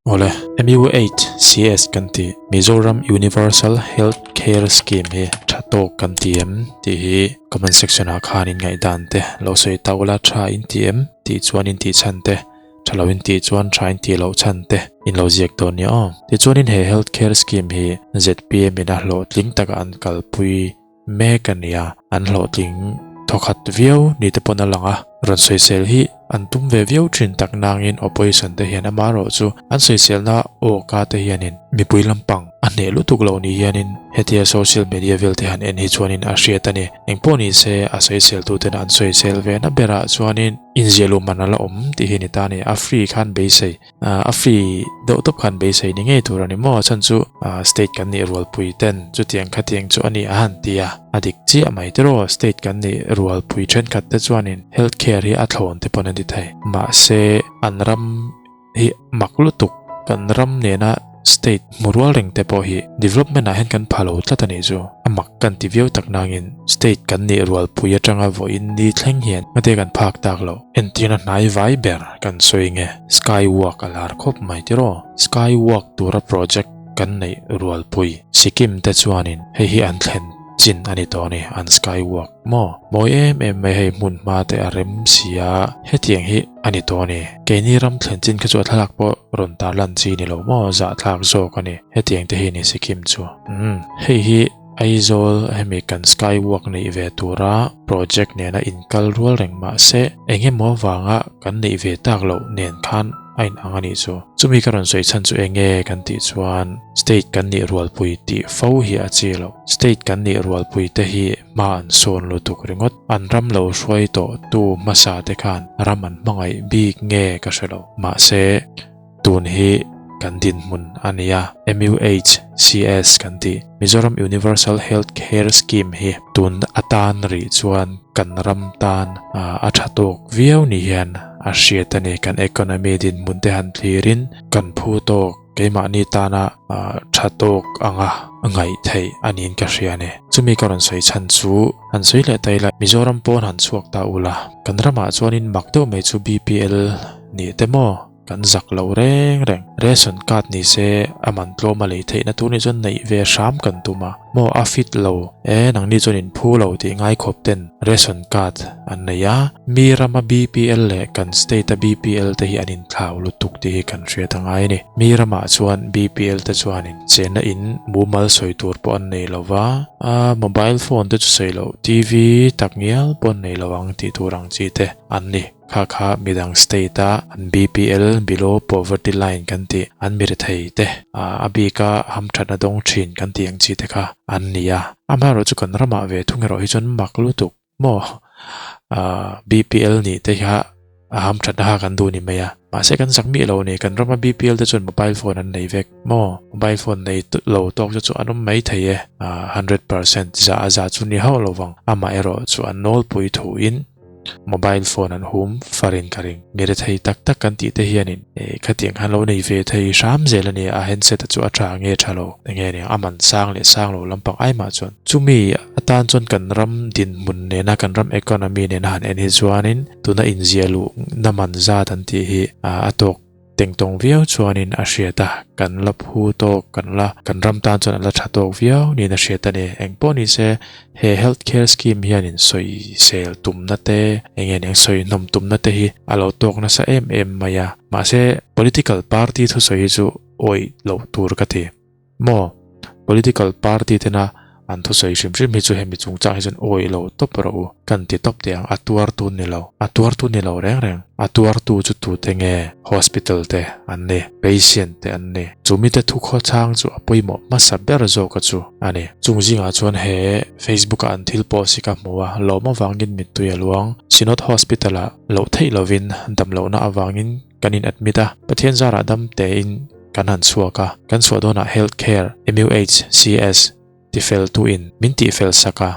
Awle, MUHCS kan tih Mizoram Universal Health Care Scheme hi tha tawk kan ti em tih hi comment section ah khan in ngaihdan te lo sawi ta ula tha in ti em tih chuan in tih chhan te tha lo in tih chuan tha in tih loh chhan te in lo ziak dawn nia aw. Tichuanin he Health Care Scheme hi zpm in a hlawhtling taka an kalpui mek a nia, an hlawhtling thawkhat viau ni te pawn a lang a, rawn sawisel hi an tum ve viau thin tak nangin opposition te hian amaherawh chu an sawiselna awka te hianin mipui lampang a hneh lutuk lo ni hianin hetia social media vel te han en hi chuanin a hriat a ni. Engpawh ni se a sawisel tu ten an sawisel ve na berah chuanin inziah luh man a la awm tih hi ni ta a ni, a free khan beisei A free deuh tawp khan beisei ni ngei tur a ni maw? A chhan chu state kan nih rualpui ten chutiang khatiang chu a ni a han ti a, a dik chiah mai tiraw? State kan nih rualpui thenkhat te chuanin health care hi a thlawn te pawn an ti thei. Mahse an ram hi mak lutuk, kan ram nena state hmu rual reng te pawh hi development ah hian kan pha lo tlat a nih chu. A mak kan ti viau tak nangin state kan nih rualpui atanga vawiin ni thleng hian ngate kan phak tak lo. Entirna hnai vai ber kan sawi nge sky walk a lar khawp mai tiraw? Sky walk tura project kan neih rualpui Sikkim te chuanin hei hi an thlen chin a ni tawh a ni an sky walk maw? Mawi em em mai hei hmun hma te a rem si a hetiang hi a ni tawh a ni. Keini ram thlen chin kha chu a thlalak pawh rawn tarlan chi ni lo maw zahthlak zawk a ni hetiang te hi ni Sikkim chu. Umm hei hi Aizawl hemi kan sky walk neih ve tura project nena inkal rual reng mah se eng emaw avanga kan neih ve tak loh nen khan a inang a nih chu. Chumi ka rawn sawi chhan chu eng nge kan tih chuan state kan nih rualpui tih fo hi a chi loh. State kan nih rualpui te hi hma an sawn lutuk ringawt. An ram lo hruai tawh tu hmasa te khan ram an hmangaih bik nge ka hre lo. Mahse. Tun hi kan dinhmun a ni a, MUHCS kan tih, Mizoram Universal Health Care Scheme hi tun atan rih chuan kan ram tan a tha tawk viau ni hian a hriat a ni. Kan economy dinhmun te han thlirin kan phu tawk keimahni tana tha tawk anga ngaih theih a niin ka hria a ni. Chumi ka rawn sawi chhan chu han sawi leh ta ila, Mizoram pawn han chhuak ta ula, kan ramah chuanin mak deuh mai chu BPL nih te maw? Kan zak lo reng reng. Ration card ni se a man tlawm a lei theihna tur nih chuan neih ve hram kan tum a. Maw a fit lo e nangni chuan in phu lo tih ngai khawp ten ration card an nei a. Mi rama BPL leh kan state a BPL te hi an inthlau lutuk tih hi kan hriat a ngai a ni. Mi ramah chuan BPL te chuanin chenna in mumal sawi tur pawh an nei lo va, a mobile phone te chu sawi loh TV takngial pawh an nei lo ang tih tur ang chi te an ni. Kha kha midang state a an BPL, Below Poverty Line, kan tih an mi rethei te a bika hamthatna dawng thin kan tih ang chi te kha an ni a. Amaherawh chu kan ramah ve thung erawh hi chuan mak lutuk maw BPL nih te kha a hamthatna kha kan duh ni mai a. Mahse kan zak miah lo a ni, kan rama BPL te chuan mobile phone an nei vek maw? Mobile phone nei lo tawk chu chu an awm mai thei e, 100% za a za chu ni hauh lo vang. Amaherawh chu an nawlpui thuin Mobile phone an hum farin ka ring. Mi rethei tak tak kan tih te hianin eh khatiang khan lo nei ve thei hram zel a ni a, handset a chu a tha nge tha lo enge nia a man sang leh sang lo lampang ai mah chuan chumi atan chuan kan ram dinhmun nena kan ram economy nena han en hi chuanin tuna inziah luh na man zat an tih hi a tawk Tengtawng viau chuanin a hriat a, kan la phu tawk, kan la, kan ram tan chuan a la tha tawk viau niin a hriat a ni. Engpawh ni se, he health care scheme hianin sawisel tumna te, eng nge eng sawi hnawm tumna te hi a lo tawk nasa em em mai a. Mahse, political party thusawi hi chu awih loh tur ka ti. Maw? Political party tena an thusawi hrim hrim hi chu hemi chungchang hi chuan awih lo tawp rawh u. Kan ti tawp teh ang, a tuartu ni lo. A tuartu ni lo reng reng. A tuartu chu tute nge? Hospital te an ni, patient te an ni. Chu mite thukhawchang chu a pawimawh hmasa ber zawka chu a ni. Chung zingah chuan he Facebook ah an thil post hi ka hmu a, lawm avangin mittui a luang. Synod Hospital ah loh theih lovin damlohna avangin kan in admit a, Pathian zarah dam tein kan han chhuak a, kan chhuah dawnah Health Care, MUHCS, tifel tu in min tihfel sak a,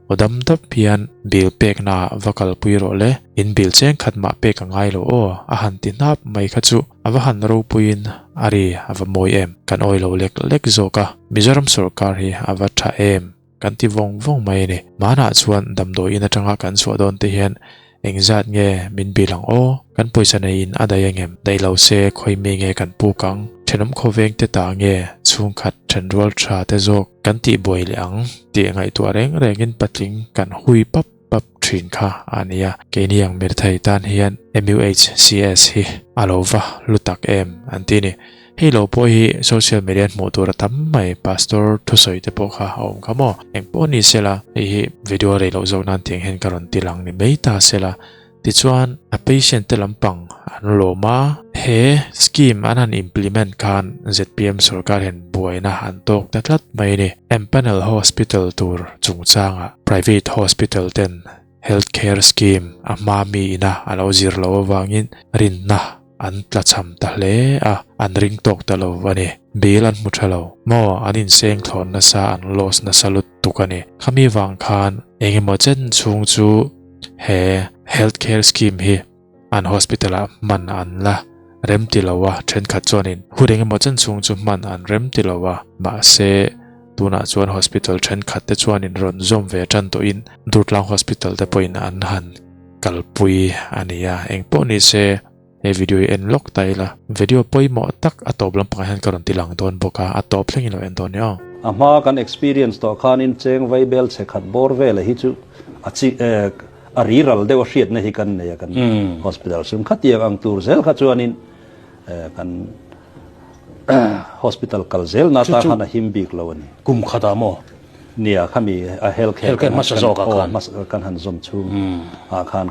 aw dam dap hian bill pekna ah va kalpui rawh le, in bill cheng khat mah pek a ngai lo aw, a han ti hnap mai kha chu a va han ropuiin a ri a va mawi em, kan awi lo lek lek zawk a, Mizoram sawrkar hi a va tha em, kan ti vawng vawng mai a ni. Hmanah chuan damdawiin atanga kan chhuah dawn te hian. Engzat nge min bil ang aw? Kan pawisa neiin a daih angem? Daih lo se khawi mi nge kan puk ang? Thenawm khawveng te ta nge chhungkhat thenrual tha te zawk kan tihbuai leh ang tih ngaihtuah reng rengin patling kan hui pap pap thin kha a nia. Keini ang mirthei tan hian MUHCS hi a lo va hlu tak em an ti ni. Hei lo pawh hi social media hmuh tur a tam mai, pastor thusawi te pawh kha a awm kha maw? Eng pawh ni sela, hei hi video rei loh zawk nan tiang hian ka rawn ti lang ni mai ta sela. Tichuan a patient te lampang an lawm a, he scheme an han implement khan zpm sorkar hian buaina an tawk ta tlat mai a ni. Empanel hospital tur chungchangah private hospital ten health care scheme a hma mi ina a lo zir loh avangin rinna an tlachham ta hle a, an ring tawk ta lo a ni. Bill an hmu tha lo maw, an inseng thlawn nasa, an loss nasa lutuk a ni. Khami vang khan engemaw chen chhung chu he health care scheme hi an hospital ah hman an la rem ti lo a, thenkhat chuanin hun engemaw chen chhung chu hman an rem ti lo a, mahse tunah chuan hospital thenkhat te chuanin rawn zawm ve tan tawhin Durtlang hospital te pawhin an han kalpui a ni a, engpawh ni se he video hi en lawk ta ila, video pawimawh tak a tawp lampangah hian ka rawn ti lang dawn bawk a, a tawp thlengin lo en dawn nia aw. A hma kan experience tawh khanin cheng vaibel chhe khat bawr vela hi chu a chi a ri ral deuh a hriatna hi kan nei a kan hospital sum khatiang ang tur zel kha chuanin kan hospital kal zel na ta khan a him bik lo a ni. Kum khatah maw? Nia khami a health care Health care hmasa zawk ah khan. Kan han zawm chhung ah khan.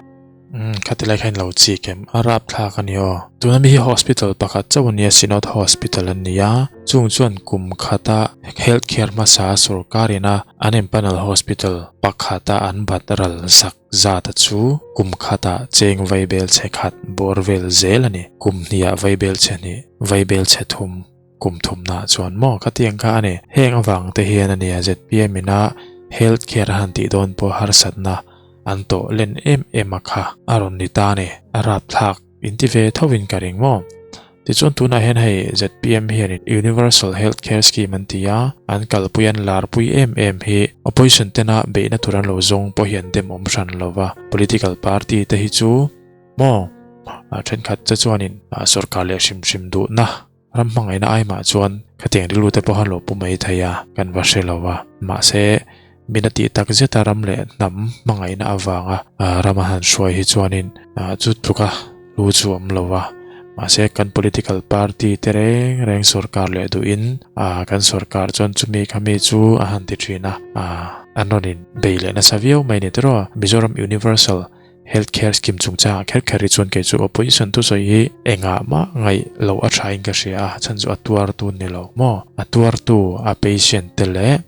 Umm khati lai khan lo chik em? A rapthlak a ni aw. Tuna mi hi hospital pakhat chauh a nia Synod Hospital an ni a, chung chuan kum khata health care hmasa sorkar ina an empanel hospital pakhata an bat ral zak zat a chu kum khata cheng vaibel chhe khat bawr vel zel a ni. Kum hniah vaibel chhe hnih, vaibel chhe thum. Kum thumnaah chuan maw khatiang kha a ni. Heng avang te hian a nia zpm ina health care a han tih dawn pawh harsatna an tawh len em em a kha a rawn ni ta a ni. A rapthlak in ti ve tho in ka ring maw. Tichuan tunah hian hei zpm hianin Universal Health Care Scheme an ti a, an kalpui an larpui em em hi opposition tena beihna tur an lo zawng pawh hi an demawm hran lo va. Political party te hi chu maw thenkhat che chuanin sorkar leh hrim hrim duhna Ram hmangaihna ai mah chuan khatiang rilru te pawh a lo pu mai thei a, kan va hre lo a. Mahse, min a tih tak zeta ram leh hnam hmangaihna avanga ram a han hruai hi chuanin chu tluka lu chu awm lo a. Mahse, kan political party te reng reng sorkar leh duhin kan sorkar chuan chumi khami chu a han ti thin a, an rawn in bei leh nasa viau mai ni tiraw. Mizoram Universal Health care scheme chungchangah kher kher hi chuan kei chu opposition thusawi hi engah mah ngaih loh a thain ka hria a, chhan chu a tuartu ni lo maw? A tuartu a patient te leh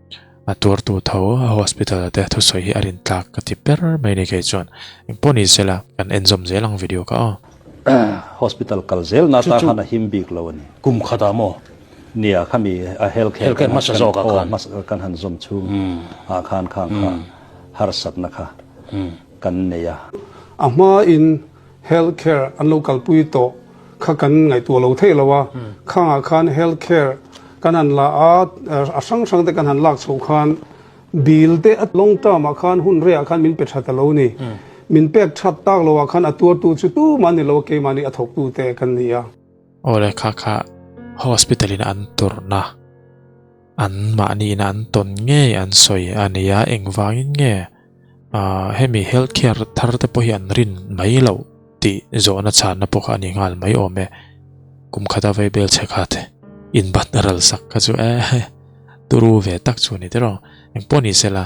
a tuartu tho a hospital te thusawi hi a rintlak ka ti ber mai ni kei chuan. Engpawh ni sela kan enzawm zel ang video kha aw. Hospital kal zel na ta khan a him bik lo a ni. Kum khatah maw? Nia khami a health care Health care hmasa zawkah khan. Kan han zawm chhung ah khan khang kha harsatna kha. kan nei a. A hmain health care an lo kalpui tawh kha kan ngaihtuah lo theih lo a, khangah khan health care kan han la a, a hrang hrang te kan han lak chhoh khan bill te a long term ah khan hun reiah khan min pe tha ta lo ni. Min pek that tak lo ah khan a tuartu chu tumah ni lo a, keimahni a thawktu te kan ni a. Awle kha kha hospital in an tawrhna an mahni in an tawn ngei an sawi a nia, engvangin nge Ahh hemi health care thar te pawh hi an rin mai loh tih zawhna chhanna pawh kha a ni nghal mai awm e. Kum khata vei bel chhe khat inbat ral sak kha chu eh turu ve tak chu a ni tiraw. Engpawh ni sela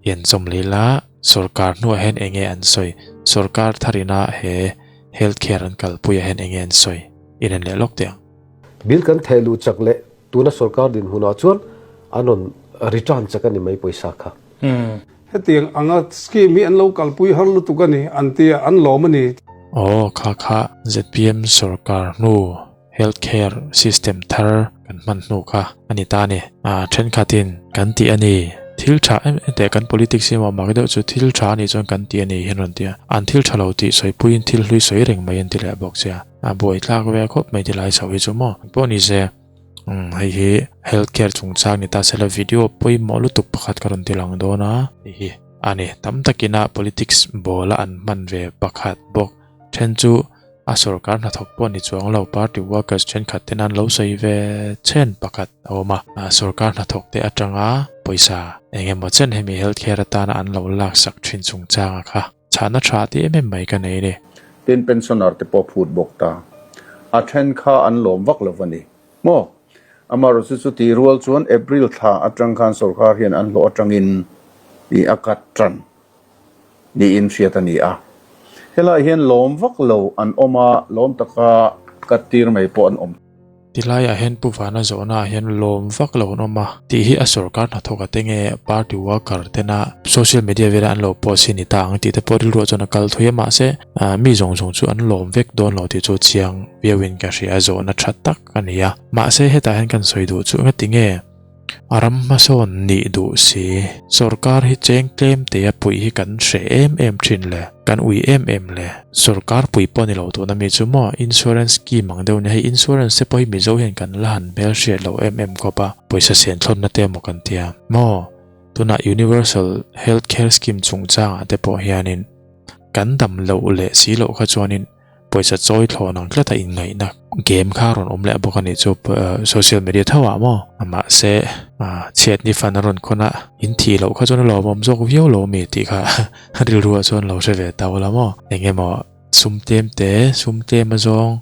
in chawm leh ila sorkar hnuah hian eng nge an sawi, sorkar thar ina he health care an kalpuiah hian eng nge an sawi in en leh lawk teh ang. Bill kan theh luh chak leh Tuna sorkar dinhmunah chuan an rawn return chak a ni mai pawisa kha. Hetiang anga scheme hi an lo kalpui har lutuk a ni an ti a, an lawm a ni. Aw kha kha zpm sorkar hnu health care system thar kan hman hnu kha a ni ta a ni. A thenkhatin kan tih a ni. Thil tha em em teh kan politics hi maw mak deuh chu thil tha a nih chuan kan tih a ni hian rawn ti a. An thil tha lo tih sawipuiin thil hlui sawi reng mai an ti leh bawk sia. A buaithlak ve khawp mai ti lai chho hi chu maw. Pawh ni se. Umm hei hi health care chungchang ni ta sela video pawimawh lutuk pakhat ka rawn ti lang dawn a hei hi. a ni. Tam takina politics ball a an hman ve pakhat bawk then chu a sorkar hnathawk pawh ni chuang lo party workers thenkhat ten an lo sawi ve chhen pakhat a awm a. Sorkar hnathawk te atanga pawisa eng emaw chen hemi health care atana an lo laksak thin chungchanga kha chhahna tha ti em em mai ka nei a ni. Tin pensioner te pawh phut bawk ta. A then kha an lawm vak lo a ni maw? Amaherawhchu chu tih rual chuan April thla atang khan sorkar hian an hlawh atangin ih a cut tan niin hriat a ni a. Helaiah hian lawm vak lo an awm a, lawm taka cut tir mai pawh an awm. Tilaiah hian Pu Vana zawhnaah hian lawm vak lo an awm a, tih hi a sorkar hnathawk a te nge party worker tena social media vela an lo post hi ni ta ang tih te pawh rilruah chuan a kal thui a, mahse mi zawng zawng chu an lawm vek dawn lo tih chu chiang viauin ka hria a, zawhna tha tak a ni a. Mahse hetah hian kan sawi duh chu engati nge? A ram hmasawn nih duh si. Sorkar hi cheng tlem te a puih hi kan hre em em thin le, kan ui em em le. Sorkar pui pawh ni lo tuna mi chu maw insurance scheme ang deuh nia, hei insurance te pawh hi Mizo hian kan la han hmel hriat lo em em khawp a, pawisa sen thlawnna te emaw kan tia maw? Tunah Universal Health Care Scheme chungchangah te pawh hianin kan dam loh leh si loh kha chuanin Pawisa chawi thlawn ang tlata inngaihna game kha a rawn awm leh bawk a nih chu social media tho ah maw mahse chhiatni fan a rawn khawn a in thih loh kha chuan a lawmawm zawk viau lo ami tih kha rilru ah chuan lo hre ve ta ula maw eng emaw sum tlem te sum tlem a zawng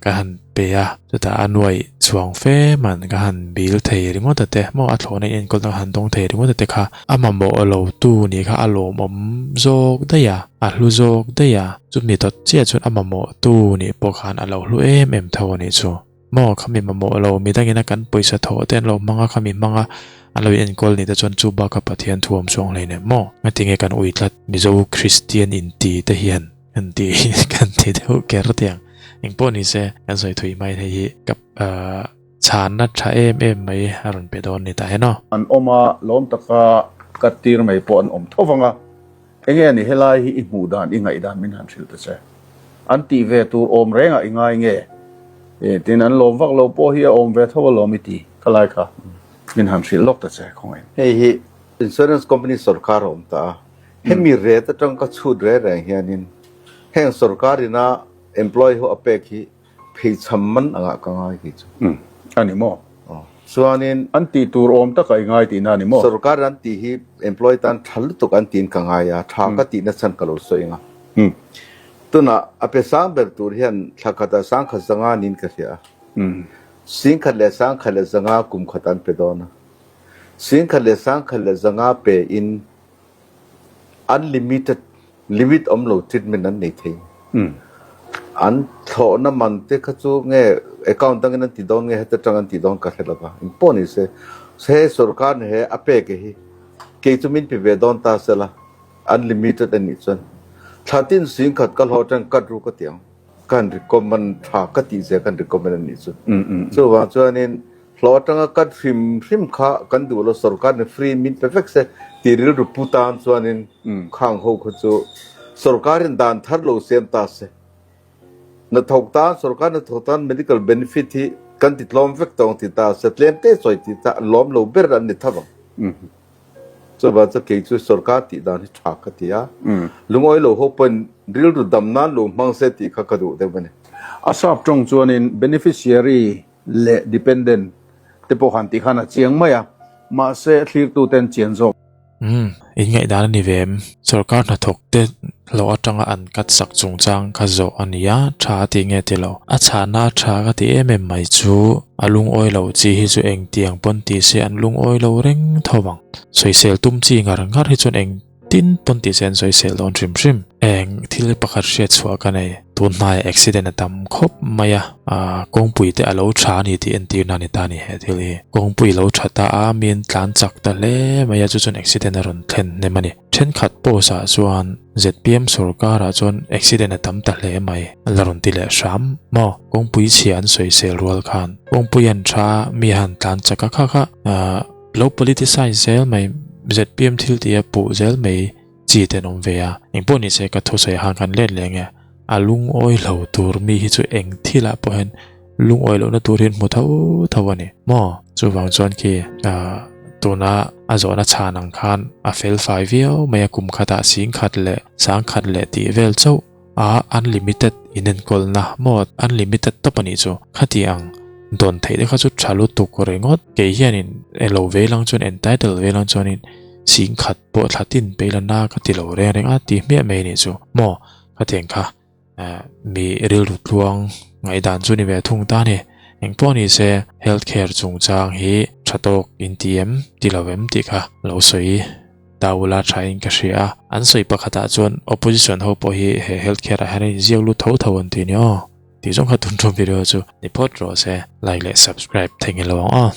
ka han pe a chutah a nuaih chhuang fe man ka han bil thei ringawt a te maw a thlawhna in enkawl na ka han dawng thei ringawt a te kha a mamawh lo tu nih kha a lawmawm zawk daih a a hlu zawk daih a. Chumi dawt chiah chuan a mamawh tu nih pawh khan a lo hlu em em tho a nih chu. Maw khami mamawh lo mi dangin a kan pawisa thawh te an lo hmang a, khami hmang a an lo enkawl nih te chuan chu bak a Pathian thu awm chuang hlei nem maw? Ngatinge kan ui tlat Mizo Kristian inti te hian kan ti kan ti deuh ker tiang. Engpawh ni se kan sawi thui mai hei hi ka chhanna tha em em mai a rawn pe dawn ni ta hen aw. An awm a, lawm taka cut tir mai pawh an awm tho vang a. Enge ni helai hi i hmuh dan i ngaih dan min han hrilh ta che. An tih ve tur awm rengah i ngai nge? E, tin an lawm vak lo pawh hi a awm ve tho alawm i ti ka lai kha min han hrilh lawk ta che khawngaih. Hei hi insurance company sorkar a awm ta a, hemi rate atang ka chhut reng reng hianin heng sorkar ina employee ho a pek hi Pheichham man angah ka ngai kei chu. Umm a ni maw? Aw. Chuanin. An tih tur awm takah i ngai tihna a ni maw? Sorkar an tih hi employee tan tha lutuk an tiin ka ngai a, tha ka tihna chhan ka lo sawi ang a. Umm. Tunah a pe sang ber tur hian thla khatah sangkhat zanga niin ka hria a. Umm. Singkhat leh sangkhat leh zanga kum khat an pe dawn a. Singkhat leh sangkhat leh zanga pe in Unlimited, limit awm lo treatment an nei thei. An thlawhna man te kha chu nge account dangin an ti dawn nge heta tang an ti dawn ka hre lo va. Engpawh ni se, he sorkar ni he a pek e hi kei chu min pe ve dawn ta sela unlimited a nih chuan thla tin sing khat ka hlawh atang cut ru ka ti ang. Kan recommend tha ka tih zia kan recommend a nih chu. Chuvang chuanin Hlawh atanga cut hrim hrim kha kan duh lo, sorkar nih free min pe vek se tih rilru pu tan chuanin khang ho kha chu sorkarin dan thar lo siam ta se. Hnathawk tan, sorkar hnathawk tan medical benefit hi kan ti tlawm vek tawng ti ta se, tlem te sawi ti ta lawm lo ber an ni tho ang. Chuvang chu kei chu sorkar tih dan hi tha ka ti a, lungawi lo ho pawhin rilru dam nan lo hmang se tih kha ka duh deuh a ni. A sap tawng chuanin beneficiary leh dependent te pawh han tih khan a chiang mai a, mahse thlirtuten chian zawk. Umm, in ngaihdan a ni ve em? Sorkar hnathawk te hlawh atanga an cut sak chungchang kha zawh a ni a, tha a tih nge ti lo. A chhahna a tha ka ti em em mai chu a lungawi lo chi hi chu engtiang pawn ti se an lungawi lo reng tho ang. Sawisel tum chi ngar ngar hi chuan eng Tin, pawn tih chu an sawisel dawn hrim hrim. Eng thil pakhat hriat chhuah ka nei. Tun hnaiah accident a tam khawp mai a, kawngpui te a lo tha a ni tih entirna a ni ta a ni he thil hi. Kawngpui lo tha ta a, mi an tlan chak ta hle mai a, chu chuan accident a rawn thlen hnem a ni. Thenkhat post ah chuan zpm sorkar ah chuan accident a tam ta hle mai a la rawn ti leh hram maw? Kawngpui chhia an sawisel rual khan kawngpui an tha a, mi a han tlan chak a kha kha Lo politicize zel mai, zpm thil tih a puh zel mai chi te an awm ve a. Engpawh ni se ka thusawi han kan let leh nge, a lungawi lo tur mi hi chu eng thilah pawh hian lungawi lohna tur hi an hmu tho tho a ni maw? Chuvang chuan khi tuna A zawhna chhan ang khan a fel fai viau mai a, kum khatah singkhat leh sangkhat leh tih vel chauh a unlimited inenkawlna maw unlimited tawp a nih chu. Khati ang dawn theih te kha chu tha lutuk ringawt. Kei hianin elo ve lang chuan entitle ve lang chuanin singkhat pawh thla tin peih la na ka ti lo reng reng a ti hmiah mai a nih chu maw khatiang kha. Mi rilru tluang ngaihdan chu ni ve thung ta a ni. Engpawh ni se health care chungchang hi tha tawk in ti em ti lo em tih kha lo sawi ta ula tha in ka hria a. An sawi pakhatah chuan opposition ho pawh hi he health care ah hian an inziak lut tho tho an ti a ni aw. Tih zawng kha tun tum video chu ni phawt rawh se. Like leh subscribe theihnghilh lo ang aw.